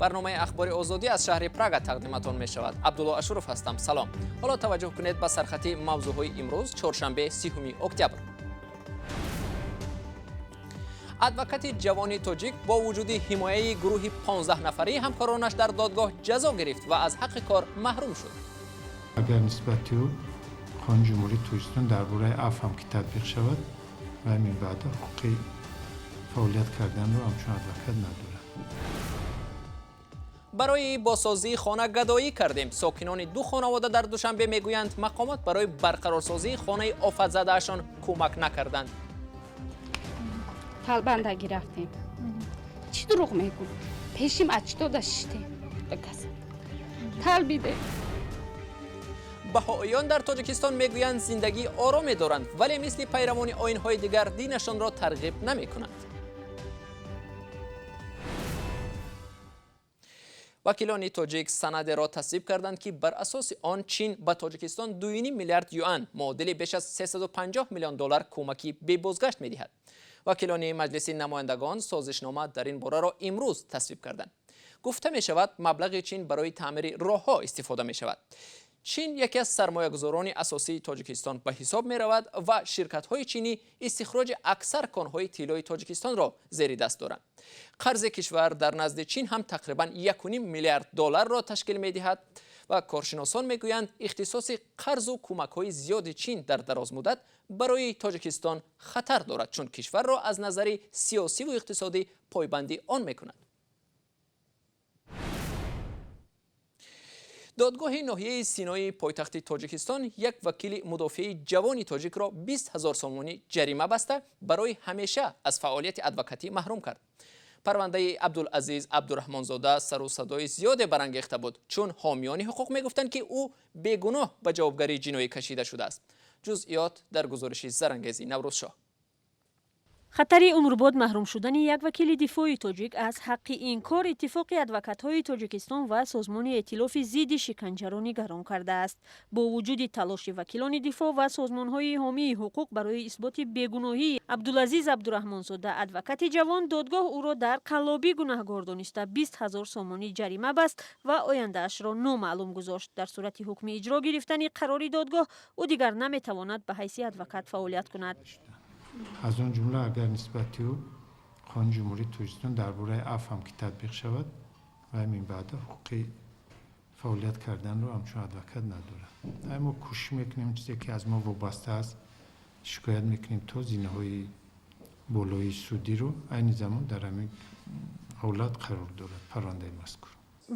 Барномаи Ахбори Озодӣ аз шаҳри Прага тақдиматон мешавад. Абдулло Ашуров ҳастам. Салом. Ҳоло таваҷҷӯҳ кунед ба сархати мавзӯъҳои имрӯз, чоршанбе, 30 октябр. Адвокати ҷавони тоҷик бо вуҷуди ҳимояи гурӯҳи 15 нафарии ҳамкоронаш дар додгоҳ ҷазо гирифт ва аз ҳаққи кор маҳрум шуд. Агар нисбати ӯ Қонуни Ҷумҳурии Тоҷикистон дар бораи афв ҳам ки татбиқ шавад, ва минбаъда ҳуқуқи фаъолият карданро ҳамчун адвокат надорад. Барои бозсозии хона гадоӣ кардем. Сокинони ду хонавода дар Душанбе мегӯянд, мақомот барои барқарорсозии хонаи офатзадаашон кӯмак накарданд. Талбандагӣ рафтем. Чӣ дурӯғ мегӯ? Пешим ачтода шиштем. Каса талбиде. Баҳоиён дар Тоҷикистон мегӯянд, зиндагии ороме доранд, вале мисли пайравони оинҳои дигар динашонро тарғиб намекунанд. Вакилони тоҷик санадеро тасвиб карданд, ки бар асоси он Чин ба Тоҷикистон 2,5 миллиард юан, муодили беш аз 350 миллион доллар, кӯмаки бебозгашт медиҳад. Вакилони Маҷлиси намояндагон созишнома дар ин бораро имрӯз тасвиб карданд. Гуфта мешавад, маблағи Чин барои таъмири роҳҳо истифода мешавад. Чин яке аз сармоягузорони асосии Тоҷикистон ба ҳисоб меравад ва ширкатҳои чинӣ истихроҷи аксар конҳои тиллои Тоҷикистонро зери даст доранд. Қарзи кишвар дар назди Чин ҳам тақрибан 1,5 миллиард долларро ташкил медиҳад ва коршиносон мегӯянд, ихтисоси қарзу кӯмакҳои зиёди Чин дар дарозмуддат барои Тоҷикистон хатар дорад, чун кишварро аз назари сиёсиву иқтисодӣ пойбанди он мекунад. Додгоҳи ноҳияи Синои пойтахти Тоҷикистон як вакили мудофиаи ҷавони тоҷикро 20 ҳазор сомонӣ ҷарима баста, барои ҳамеша аз фаъолияти адвокатӣ маҳрум кард. Парвандаи Абдулазиз Абдураҳмонзода сару садои зиёде барангехта буд, чун ҳомиёни ҳуқуқ мегуфтанд, ки ӯ бегуноҳ ба ҷавобгарии ҷиноӣ кашида шудааст. Ҷузъиёт дар гузориши Зарангези Наврӯзшоҳ. Хатари умрбод маҳрум шудани як вакили дифои тоҷик аз ҳаққи ин кор Иттифоқи адвокатҳои Тоҷикистон ва Созмони эътилофи зидди шиканҷаро нигарон кардааст. Бо вуҷуди талоши вакилони дифоъ ва созмонҳои ҳомии ҳуқуқ барои исботи бегуноҳии Абдулазиз Абдураҳмонзода, адвокати ҷавон, додгоҳ ӯро дар қаллобӣ гунаҳгор дониста, 20 ҳазор сомонӣ ҷарима баст ва ояндаашро номаълум гузошт. Дар сурати ҳукми иҷро гирифтани қарори додгоҳ, ӯ дигар наметавонад ба ҳайси адвокат фаъолият кунад. Аз он ҷумла агар нисбати ӯ Қонуни Ҷумҳурии Тоҷикистон дар бораи афв ҳам ки татбиқ шавад, ва минбаъда ҳуқуқи фаъолият карданро ҳамчун адвокат надорад. Мо кӯшиш мекунем, чизе ки аз мо вобаста аст, шикоят мекунем то зинаҳои болои судиро. Айни замон дар ҳамин ҳолат қарор дорад парвандаи мазкур.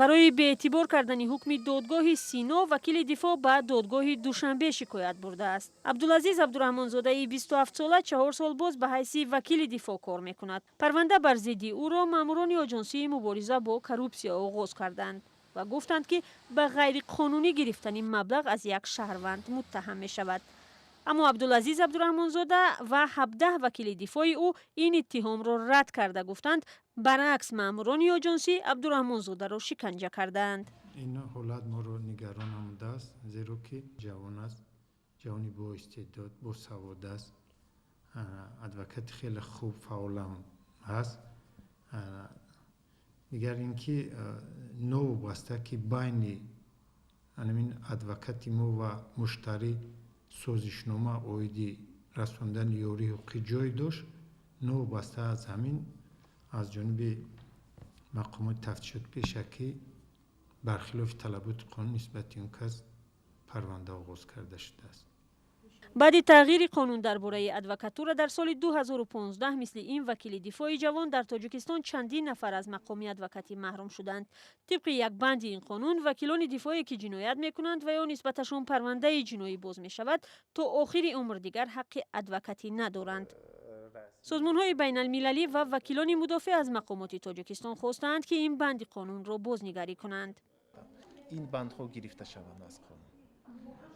Барои беэътибор кардани ҳукми додгоҳи Сино вакили дифоъ ба додгоҳи Душанбе шикоят бурдааст. Абдулазиз Абдураҳмонзодаи 27сола 4 сол боз ба ҳайси вакили дифоъ кор мекунад. Парванда бар зидди ӯро маъмурони Оҷонсии мубориза бо коррупсия оғоз карданд ва гуфтанд, ки ба ғайриқонунӣ гирифтани маблағ аз як шаҳрванд муттаҳам мешавад. Аммо Абдулазиз Абдураҳмонзода ва 17 вакили дифои ӯ ин иттиҳомро рад карда, гуфтанд, баръакс, маъмурони оҷонсӣ Абдураҳмонзодаро шиканҷа кардаанд. Ин ҳолат моро нигарон намудааст, зеро ки ҷавон аст, ҷавони боистеъдод, босавод аст, адвокати хеле хуб, фаъолам ҳаст. Дигар ин ки новобаста ки байни анамин адвокати мо ва муштарӣ созишнома оиди расондани ёрии ҳуқуқӣ ҷой дошт, новобаста аз ҳамин аз ҷониби мақомоти тафтишоти пешакӣ бархилофи талаботи қонун нисбати он кас парванда оғоз карда шудааст. Баъди тағйири қонун дар бораи адвокатура дар соли 2015, мисли ин вакили дифои ҷавон дар Тоҷикистон чандин нафар аз мақоми адвокатӣ маҳрум шуданд. Тибқи як банди ин қонун, вакилони дифое ки ҷиноят мекунанд ва ё нисбаташон парвандаи ҷиноӣ боз мешавад, то охири умр дигар ҳаққи адвокатӣ надоранд. Созмонҳои байналмилалӣ ва вакилони мудофеъ аз мақомоти Тоҷикистон хостаанд, ки ин банди қонунро бознигарӣ кунанд. Ин бандҳо гирифта шаванд аз қонун,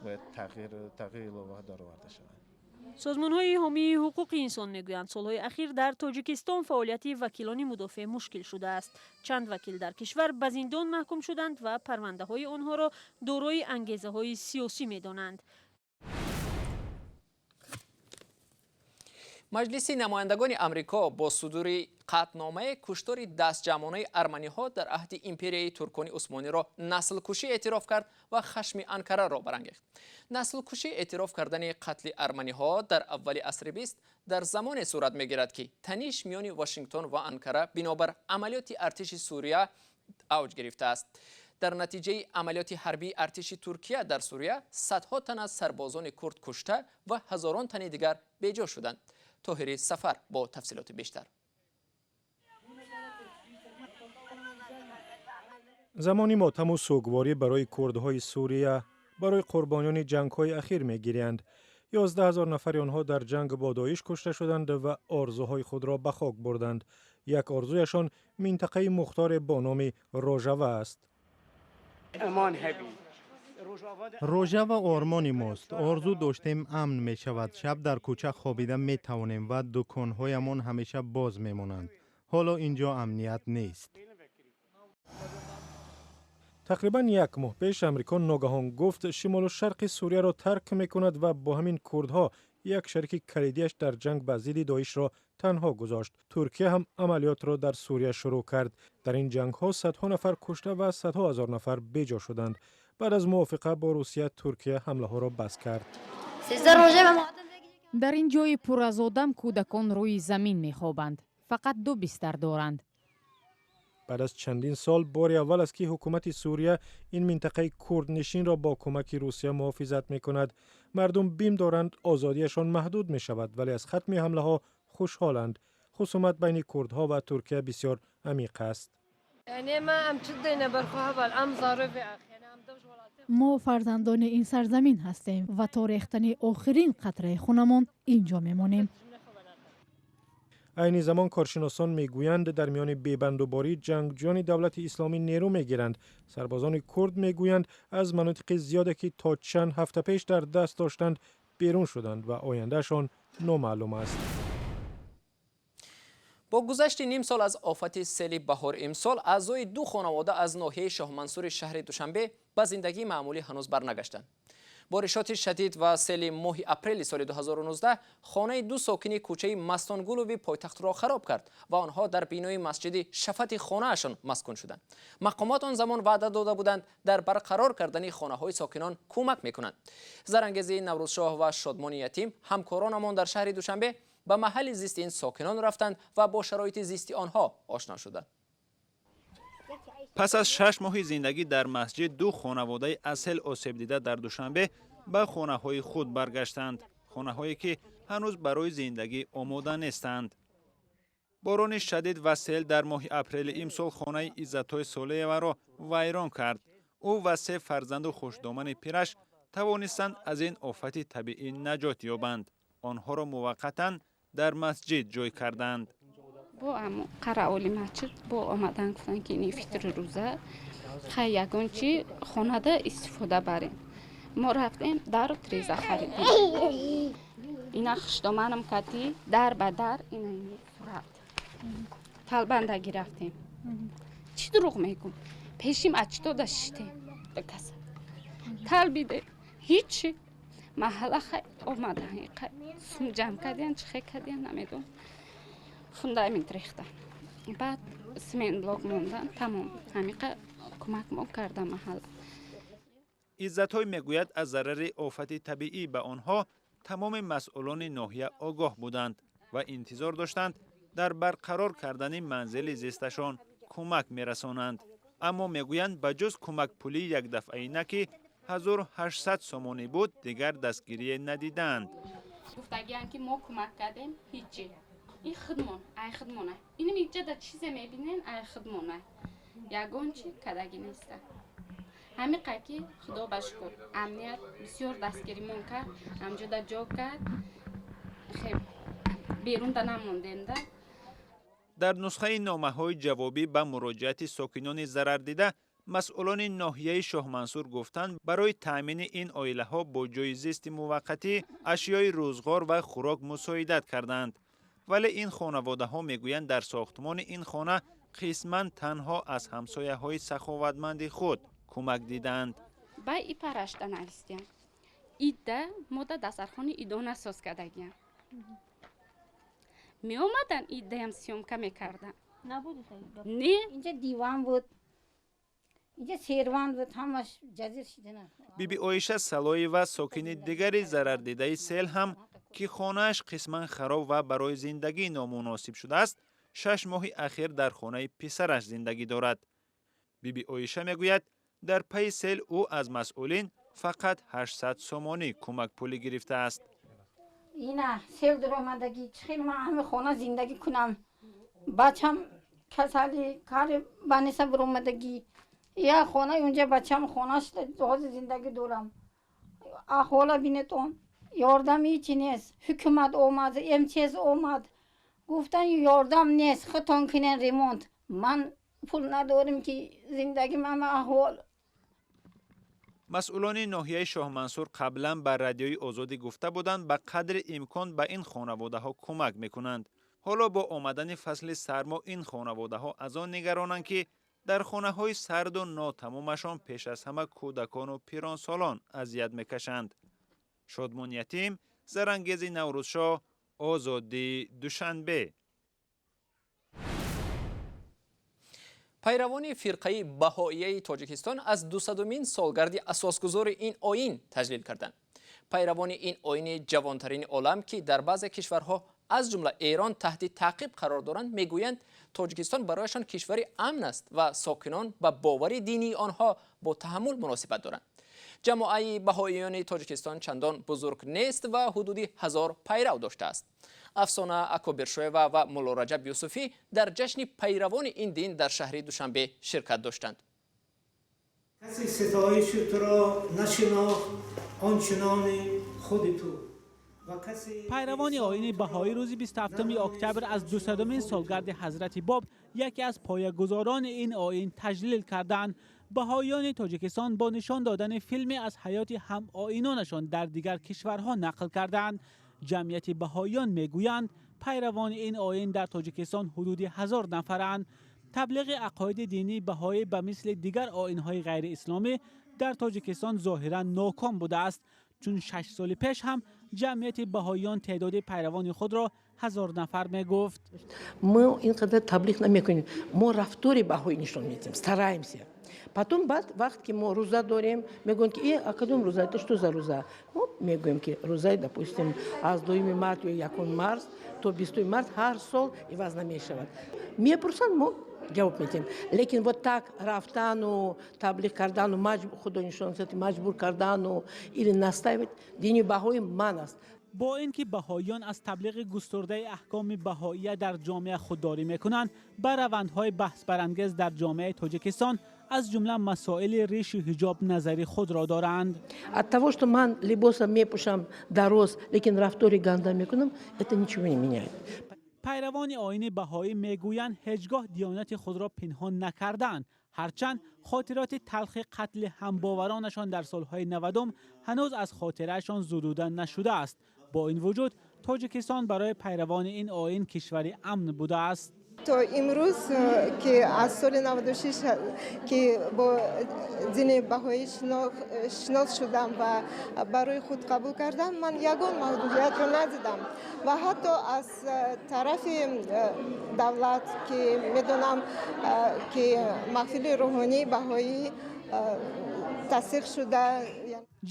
бояд тағйир илова дароварда шаванд. Созмонҳои ҳомии ҳуқуқи инсон мегӯянд, солҳои ахир дар Тоҷикистон фаъолияти вакилони мудофеъ мушкил шудааст. Чанд вакил дар кишвар ба зиндон маҳкум шуданд ва парвандаҳои онҳоро дорои ангезаҳои сиёсӣ медонанд. Маҷлиси намояндагони Амрико бо судури қатъномае куштори дастҷамъонаи арманиҳо дар аҳди империяи туркони усмониро наслкушӣ эътироф кард ва хашми Анкараро барангехт. Наслкушӣ эътироф кардани қатли арманиҳо дар аввали асри бист дар замоне сурат мегирад, ки таниш миёни Вашингтон ва Анкара бинобар амалиёти артиши Сурия авҷ гирифтааст. Дар натиҷаи амалиёти ҳарбии артиши Туркия дар Сурия садҳо тан аз сарбозони курд кушта ва ҳазорон тани дигар беҷо шуданд. Тоҳири Сафар бо тафсилоти бештар. Замони мотаму сӯгворӣ барои курдҳои Сурия, барои қурбониёни ҷангҳои ахир мегириянд. 11 000 нафари онҳо дар ҷанг бо Доиш кушта шуданд ва орзуҳои худро ба хок бурданд. Як орзуяшон минтақаи мухторе бо номи Рожава аст. Рожава ормони мост. Орзу доштем, амн мешавад, шаб дар кӯча хобида метавонем ва дуконҳоямон ҳамеша боз мемонанд. Ҳоло ин ҷо амният нест. Тақрибан як моҳ пеш Амрико ногаҳон гуфт, шимолу шарқи Сурияро тарк мекунад ва бо ҳамин курдҳо, як шарики калидиаш дар ҷанг ба зидди Доишро, танҳо гузошт. Туркия ҳам амалиётро дар Сурия шурӯъ кард. Дар ин ҷангҳо садҳо нафар кушта ва садҳо ҳазор нафар беҷо шуданд. Баъд аз мувофиқа бо Русия, Туркия ҳамлаҳоро бас кард. Дар ин ҷои пур аз одам кӯдакон рӯи замин мехобанд, фақат ду бистар доранд. Баъд аз чандин сол бори аввал аст, ки ҳукумати Сурия ин минтақаи курднишинро бо кӯмаки Русия муҳофизат мекунад. Мардум бим доранд, озодиашон маҳдуд мешавад, вале аз хатми ҳамлаҳо хушҳоланд. Хусумат байни курдҳо ва Туркия бисёр амиқ аст. Мо фарзандони ин сарзамин ҳастем ва то рехтани охирин қатраи хунамон ин ҷо мемонем. Айни замон коршиносон мегӯянд, дар миёни бебандуборӣ ҷангҷӯёни Давлати Исломӣ нерӯ мегиранд. Сарбозони курд мегӯянд, аз манотиқи зиёде, ки то чанд ҳафта пеш дар даст доштанд, берун шуданд ва ояндаашон номаълум аст. Бо гузашти ним сол аз офати сели баҳор имсол, аъзои ду хонавода аз ноҳияи Шоҳмансури шаҳри Душанбе ба зиндагии маъмулӣ ҳанӯз барнагаштанд. Боришоти шадид ва сели моҳи апрели соли 2019 хонаи ду сокини кӯчаи Мастонгулови пойтахтро хароб кард ва онҳо дар бинои масҷиди шафати хонаашон маскун шуданд. Мақомот он замон ваъда дода буданд, дар барқарор кардани хонаҳои сокинон кӯмак мекунанд. Зарангези Наврӯзшоҳ ва Шодмони Ятим, ҳамкоронамон дар шаҳри Душанбе, ба маҳалли зисти ин сокинон рафтанд ва бо шароити зисти онҳо ошно шуданд. Пас аз 6 моҳи зиндагӣ дар масҷид, ду хонаводаи аз сел осебдида дар Душанбе ба хонаҳои худ баргаштанд, хонаҳое ки ҳанӯз барои зиндагӣ омода нестанд. Борони шадид ва сел дар моҳи апрели имсол хонаи Иззатҳои Солееваро вайрон кард. Ӯ ва се фарзанду хушдомани пираш тавонистанд аз ин офати табиӣ наҷот ёбанд. Онҳоро муваққатан дар масҷид ҷой карданд. Бо қараоли масҷид бо омадан гуфтанд, ки ини фитри рӯза, хай, ягон чи хонада истифода барем. Мо рафтем, дару треза харидем. Ина хушдоманам кати дар ба дар, ина сурат талбандагӣ рафтем. Чӣ дурӯғ мегӯм? Пешим ачтода шиштем, каса талбиде, ҳичи. Маҳалла хай омада, сум ҷамъ кардиян, чӣ хе кардиян, намедонам, фундамент рехтан, баъд смен блок мондан, тамом. Ҳамиқа кӯмак мо карда маҳалла. Иззатҳой мегӯяд, аз зарари офати табиӣ ба онҳо тамоми масъулони ноҳия огоҳ буданд ва интизор доштанд, дар барқарор кардани манзили зисташон кӯмак мерасонанд. Аммо мегӯянд, ба ҷуз кӯмакпулии якдафъаина, ки 1800 сомонӣ буд, дигар дастгирие надидаанд. Гуфтагиян, ки мо кӯмак кардем, ҳичи. Ин худмон, ай худмона. Инам иҷада чизе мебинен, ай худмона, ягон чи кадаги неста. Ҳамиқа ки худо ба шукр, амният бисёр дастгиримон кард, ҳамҷода ҷо кард, хеб берунда намондем да. Дар нусхаи номаҳои ҷавобӣ ба муроҷиати сокинони зарардида масъулони ноҳияи Шоҳмансур гуфтанд, барои таъмини ин оилаҳо бо ҷойи зисти муваққатӣ, ашёи рӯзғор ва хӯрок мусоидат карданд. Вале ин хонаводаҳо мегӯянд, дар сохтмони ин хона қисман танҳо аз ҳамсояҳои саховатманди худ кӯмак дидаанд. Ба и парашта навистиям, идда мода дастархони идона соз кардагиям. Меомадан, идаям съёмка мекардан. Набуд? Не. Инҷа диван буд, инҷа сервант буд, ҳамаш ҷазир шидана. Биби Оиша Салоева, сокини дигари зарардидаи сел ҳам, ки хонааш қисман хароб ва барои зиндагӣ номуносиб шудааст, 6 моҳи ахир дар хонаи писараш зиндагӣ дорад. Биби Оиша мегӯяд, дар пайи сел ӯ аз масъулин фақат 800 сомонӣ кӯмакпулӣ гирифтааст. Ина сел дуромадагӣ, чӣ хел ман ҳами хона зиндагӣ кунам? Бачам касали, кари баниса биромадагӣ, як хона унҷа бачам хона шуда, ҳозир зиндагӣ дорам. Аҳвола бинетон, ёрдам ҳичи нест. Ҳукумат омад, МЧС омад, гуфтан ёрдам нест, худтон кунен ремонт. Ман пул надорем, ки зиндагим ҳама аҳвол. Масъулони ноҳияи Шоҳмансур қаблан ба Радиои Озодӣ гуфта буданд, ба қадри имкон ба ин хонаводаҳо кӯмак мекунанд. Ҳоло бо омадани фасли сармо ин хонаводаҳо аз он нигаронанд, ки дар хонаҳои сарду нотамомашон пеш аз ҳама кӯдакону пиронсолон азият мекашанд. Шодмон Ятим, Зарангези Наврӯзшоҳ, Озодӣ, Душанбе. Пайравони фирқаи баҳоияи Тоҷикистон аз 200-умин солгарди асосгузори ин оин таҷлил карданд. Пайравони ин оини ҷавонтарини олам, ки дар баъзе кишварҳо, аз ҷумла Эрон, таҳти таъқиб қарор доранд, мегӯянд, Тоҷикистон барояшон кишвари амн аст ва сокинон ба бовари динии онҳо бо таҳаммул муносибат доранд. Ҷамоаи баҳоиёни Тоҷикистон чандон бузург нест ва ҳудуди 1000 пайрав доштааст. Афсона Акобиршоева ва Муллораҷаб Юсуфӣ дар ҷашни пайравони ин дин дар шаҳри Душанбе ширкат доштанд. Касе ситоиши туро нашинохт ончунони худи ту. Пайравони оини баҳоӣ рӯзи 27 октябр аз 200-умин солгарди Ҳазрати Боб, яке аз поягузорони ин оин, таҷлил карданд. Баҳоиёни Тоҷикистон бо нишон додани филме аз ҳаёти ҳамоинонашон дар дигар кишварҳо нақл карданд. Ҷамъияти баҳоиён мегӯянд, пайравони ин оин дар Тоҷикистон ҳудуди 1000 нафаранд. Таблиғи ақоиди динии баҳоӣ ба мисли дигар оинҳои ғайриисломӣ дар Тоҷикистон зоҳиран ноком будааст, чун 6 соли пеш ҳам ҷамъияти баҳоиён теъдоди пайравони худро 1000 нафар мегуфт. Мо ин қадар таблиғ намекунем, мо рафтори баҳоӣ нишон медиҳем, стараемся. Потом баъд вақт ки мо рӯза дорем, мегӯянд, ки э, а кадом рӯза, это что за рӯза? Мо мегӯем, ки рӯзаи, допустим, аз 2 март ё 1 март то 20 март ҳар сол иваз намешавад. Мепурсанд, мо ҷавоб медиҳем, лекин вот так рафтану таблиғ кардану худо нишон маҷбур кардану или настаивать, дини баҳои ман аст. Бо ин ки баҳоиён аз таблиғи густурдаи аҳкоми баҳоия дар ҷомеа худдорӣ мекунанд, ба равандҳои баҳсбарангез дар ҷомеаи Тоҷикистон, аз ҷумла масоили ришу ҳиҷоб, назари худро доранд. От того, что ман либоса мепӯшам дароз, лекин рафтори ганда мекунам, это ничего не меняет. Пайравони оини баҳоӣ мегӯянд, ҳеҷ гоҳ диёнати худро пинҳон накарданд, ҳарчанд хотироти талхи қатли ҳамбоваронашон дар солҳои 90-ум ҳанӯз аз хотираашон зудуда нашудааст. Бо ин вуҷуд Тоҷикистон барои пайравони ин оин кишвари амн будааст. То имрӯз, ки аз соли 96, ки бо дини баҳоӣ шинос шудам ва барои худ қабул кардам, ман ягон маҳдудиятро надидам ва ҳатто аз тарафи давлат, ки медонам, ки маҳфили рӯҳонии баҳоӣ тасдиқ шуда.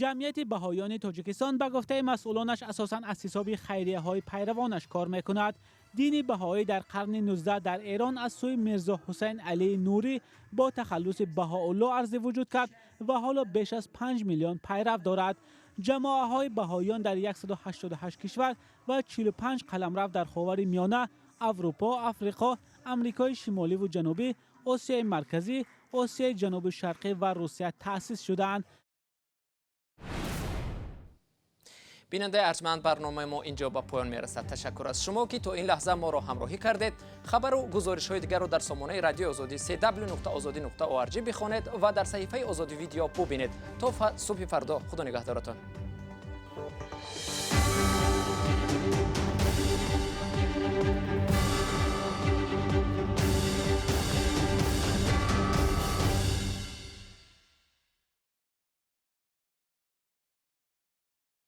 Ҷамъияти баҳоиёни Тоҷикистон, ба гуфтаи масъулонаш, асосан аз ҳисоби хайрияҳои пайравонаш кор мекунад. Дини баҳоӣ дар қарни 19 дар Эрон аз сӯи Мирзо Ҳусайн Алии Нурӣ бо тахаллуси Баҳоулло арзи вуҷуд кард ва ҳоло беш аз 5 миллион пайрав дорад. Ҷамоаҳои баҳоиён дар 188 кишвар ва 45 қаламрав дар Ховари Миёна, Аврупо, Африқо, Амрикои Шимоливу Ҷанубӣ, Осиёи Марказӣ, Осиёи Ҷануби Шарқӣ ва Русия таъсис шудаанд. Бинандаи арҷманд, барномаи мо инҷо ба поён мерасад. Ташаккур аз шумо, ки то ин лаҳза моро ҳамроҳӣ кардед. Хабару гузоришҳои дигарро дар сомонаи Радиои Озодӣ cw.ozodi.org бихонед ва дар саҳифаи Озодӣ видео бубинед. То субҳи фардо, худо нигаҳдоратон.